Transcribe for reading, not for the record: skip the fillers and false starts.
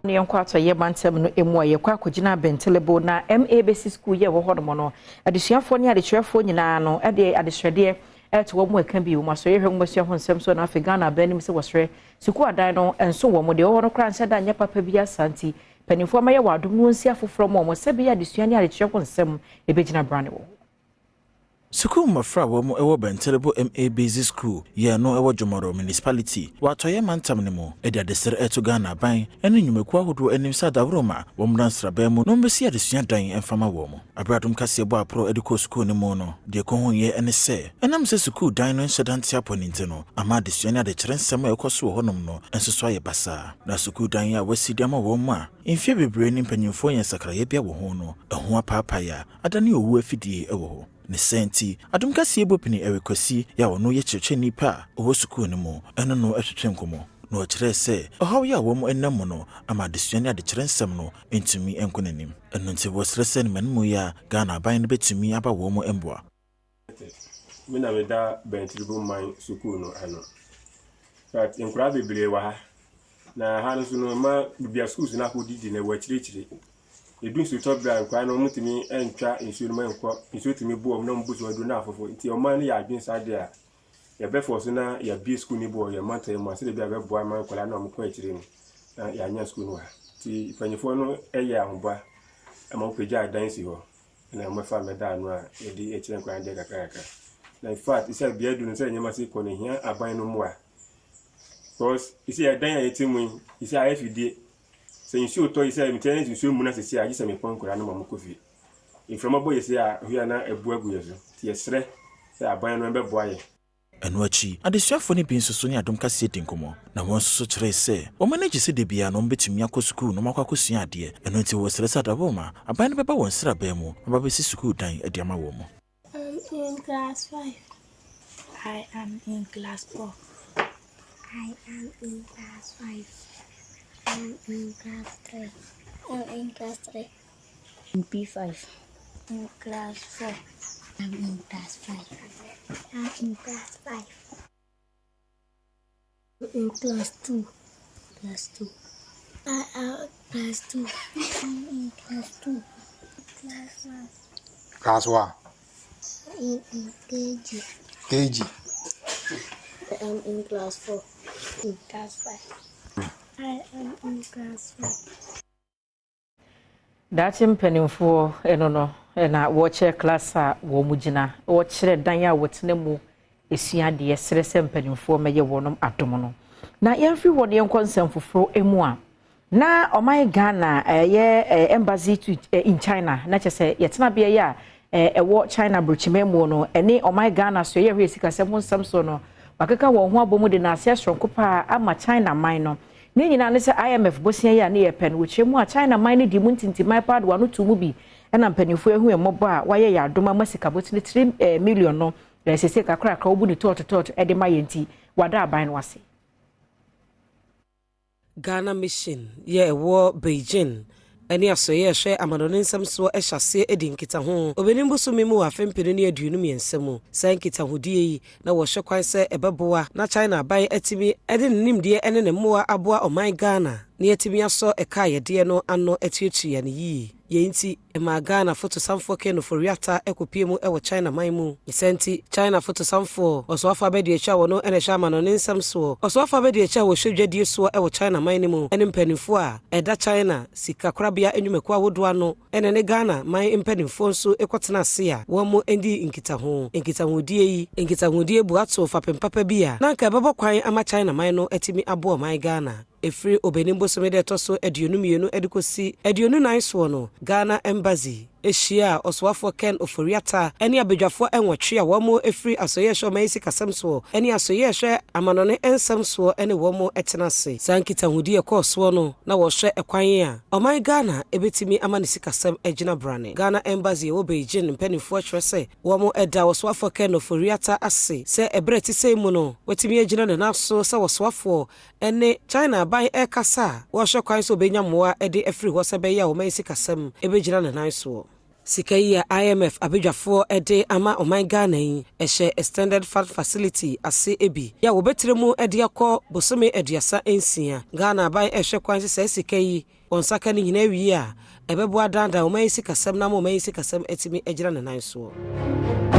Ne yɛnkɔ atɔyɛ mantam no mu a, yɛkɔ akɔgyina Bɛntelebo na M.A. Basic School yɛ wɔ hɔnom no, adesuafoɔ ne adekyerɛfoɔ nyinaa no de adesrɛdeɛ ɛto wɔn mu ɛka bi wɔn asɔre hwɛ nwomasua ho nsɛm so na afei Ghana aban anim sɛ wɔsrɛ sukuu adan no nso wɔn deɛ wɔwɔ no koraa nhyɛ da nyɛ papa bi asa, nti mpanimfoɔ ama yɛ wɔ adom no wɔnsi afoforɔ mu wɔn sɛ bɛyɛ adesua ne adekyerɛ ho nsɛm ɛbɛgyina brane wɔ hɔ. Sukuu mmɔfra a wɔn wɔ Bɛntelebo M.A. Basic School yɛ no wɔ Jomoro Municipality wɔ Atɔeɛ mantam no mu de adesrɛ ɛto Ghana aban ne nnwumakuo ahodoɔ anim sɛ adaworoma wɔn mmra nsraban mu na wɔmmɛsi adesua dan mfama wɔn mu. Aberɛ Adom Kaseɛ bɔ aporɔ de kɔɔ sukuu no mu no, deɛ ɛkɔhuiɛ ne sɛ ɛnam sɛ sukuu dan no nhyɛ da nte apɔ no nti no, ama adesua ne adekyerɛ nsɛm a ɛkɔ so wɔ hɔnom no nso so ayɛ basaa. Na sukuu dan a wɔasi de ama wɔn mu a mfeɛ bebree ne mpanyimfoɔ yɛ nsakraeɛ bia wɔ ho no, ɛho apaapae a adane owu afidie wɔ hɔ. Ne sɛ nti, Adom Kaseɛ bɔ pini Ɛrekwasi yɛ a ɔno yɛ kyerɛkyerɛni pa a ɔwɔ sukuu no mu ɛno no ɛtwetwe nkɔmmɔ na ɔkyerɛɛ sɛ ɔhaw yi a wɔn nam mu no ama adesua ne adekyerɛ nsɛm no ntumi nkɔ n'anim. Ɛno nti wɔsrɛ sɛ ne manimu yi a Ghana aban no bɛtumi aba wɔn mu mboa. Me na meda Bɛntiribo man sukuu no ano. But nkwadaa bebree wɔ ha. Na ha no nso no, ma baabi a schools no akɔdidi no wɔ akyirikyiri. Edu nsutɔ berɛ a, nkwadaa no wɔntumi ntwa nsuo no mu nkɔ. Nsuo tumi bu wɔn na wɔn bu so aduru na afofo. Nti ɔman no yɛ adwene saa deɛ a, yɛbɛfɔ so na yɛabue sukuu no bi wɔ yɛn mantam mu a, sɛdeɛ bi a bɛboa ma nkwadaa no a wɔkɔ akyiri no na yɛanya sukuu no wɔ ha. Nti mpanyinfoɔ no yɛ ahoboa ma wɔpagya dan si hɔ na wɔbɛfa mmɛda ano a yɛde akyerɛ nkwadaa no deɛ kakra kakra. Na in fact, sɛ bea du no, sɛ nneɛma si kɔ no, hia aban no mmoa. Because sɛ ɛdan a yɛte mu yi, sɛ ayɛ fidie. Sɛ nsuo tɔ yi, sɛ metɛ ne nsuo mu na sisi a, gye sɛ mepɔn nkwadaa no ma wɔkɔ fie. Mframa bɔ yɛ si a, hwɛ a na abu agu yɛ so. Nti yɛsrɛ sɛ aban no bɛboa yɛ. Ɛno akyi, adesuafoɔ no bi nso so ne Adom Kaseɛ di nkɔmmɔ na wɔn nso so kyerɛɛ sɛ wɔn ani gye sɛ da biara no wɔbɛtumi akɔ sukuu na wɔakɔ akɔsua adeɛ. Ɛno nti wɔsrɛ sɛ adaworoma aban no bɛba wɔn nsraban mu na wɔabɛsi sukuu dan de ama wɔn mu. I'm in class 5. I am in class 4. I am in class 5. I'm in class 3. I'm in class 3. In P5. In class 4. I'm in class 5. I'm in class 5. In class 2. Class 2. I am class 2. I'm in class 2. Class 1. Class 1. I'm in KG. KG. I'm in class 4. In class 5. I am in class 5. Daakye mpanimfoɔ ɛno no ɛna wɔkyerɛ class a wɔn mu gyina, wɔkyerɛ dan a wɔtena mu esua adeɛ, srɛ sɛ mpanimfoɔ mɛyɛ wɔn adom no. Na yɛmfiri hɔ no, yɛnkɔ nsɛm foforɔ mu a, na ɔman Ghana ɛyɛ embassy to in China, na kyerɛ sɛ yɛtena beaeɛ yi a ɛwɔ China burokyima mu no, ɛne ɔman Ghana so ɛyɛ hwɛ sikasɛm ho nsɛm so no, wakeka wɔn ho abɔ mu de n'ase soronko paa ama China man no. Ne nyinaa ne sɛ IMF bosia yi a ne yɛpɛ no, wɔkyerɛ mu a China man no di mu ntintiman paa de wano to mu bi, ɛna mpanimfoɔ ehu mmɔbɔ a wayɛ yɛ adom ama sika botene 3 million no ɛsese kakrakra wobu ne tɔɔtotɔɔto ɛde ma yɛn, ti wada aban no ase. Ghana Mission yɛ ɛwɔ Beijing ɛne asɔeɛ ɛhwɛ amanɔne nsɛm soɔ ɛhyɛ aseɛ di nkitaho Obenim bosome mu wɔ afe 2023 mu. Saa nkitahodie yi na wɔhyɛ kwan sɛ ɛbɛboa na China aban atumi ɛde ne nimdeɛ ne ne mmoa aboa ɔman Ghana na yɛatumi asɔ ɛka a yɛdeɛ no ano atuatua no yie. Yɛn nti ɛmaa Ghana fotosanfoɔ Ken Ofori-Atta ɛkɔpie mu ɛwɔ China man mu. Ɛsɛ nti China fotosanfoɔ ɔsoafo abɛdi akyi a wɔno ɛna ɛhwɛ amanɔne nsɛm soɔ, ɔsoafo abɛdi akyi a wɔhwɛ dwadie soɔ ɛwɔ China man no mu, ɛne mpanimfoɔ a ɛda China sikakorabea nnwumakuo ahodoɔ ano, ɛna ne Ghana man mpanimfoɔ nso kɔtena ase a wɔn mo ndi nkitaho. Nkitahodie yi, nkitahodie bu ato fapem papa bi a na anka ɛbɛbɔ kwan ama China man no atumi aboa ɔman Ghana. Ɛfiri Obenim bosome dɛ ɛtɔ so 22 de kɔsi 24 soɔ no, Ghana Embassy ahyia a ɔsoafoɔ Ken Ofori-Atta ne abadwafoɔ 8 a wɔn firi asɔeɛ ɛhwɛ ɔman sikasɛm soɔ ne asɔeɛ ɛhwɛ amanɔne nsɛm soɔ ne wɔn tena ase. Saa nkitahodie ɛkɔɔ soɔ no na wɔhwɛ ɛkwan a ɔman Ghana ɛbɛtumi ama ne sikasɛm agyina brane. Ghana Embassy ɛwɔ Beijing mpanimfoɔ kyerɛ sɛ wɔn ɛda ɔsoafoɔ Ken Ofori-Atta ase sɛ ɛberɛ te sɛ mu no watumi agyina ne nan so sɛ wɔsoafoɔ ne China aban ɛrekasa a wɔhwɛ kwan sɛ obɛnya mmoa de afiri hɔ sɛ ɛbɛyɛ a ɔman sikasɛm ɛbɛgyina ne nan soɔ. Sika yi a IMF abadwafoɔ de ama ɔman Ghana yi ɛhyɛ Extended Fund Facility ase bi yɛ a wɔbɛtire mu de akɔ bosome 36. Ghana aban ɛhwɛ kwan sɛ saa sika yi Wɔn nsa ka ne nyinaa wie a, ɛbɛboa adaadaa ɔman yi sikasɛm na ama ɔman yi sikasɛm atumi agyina ne nan soɔ.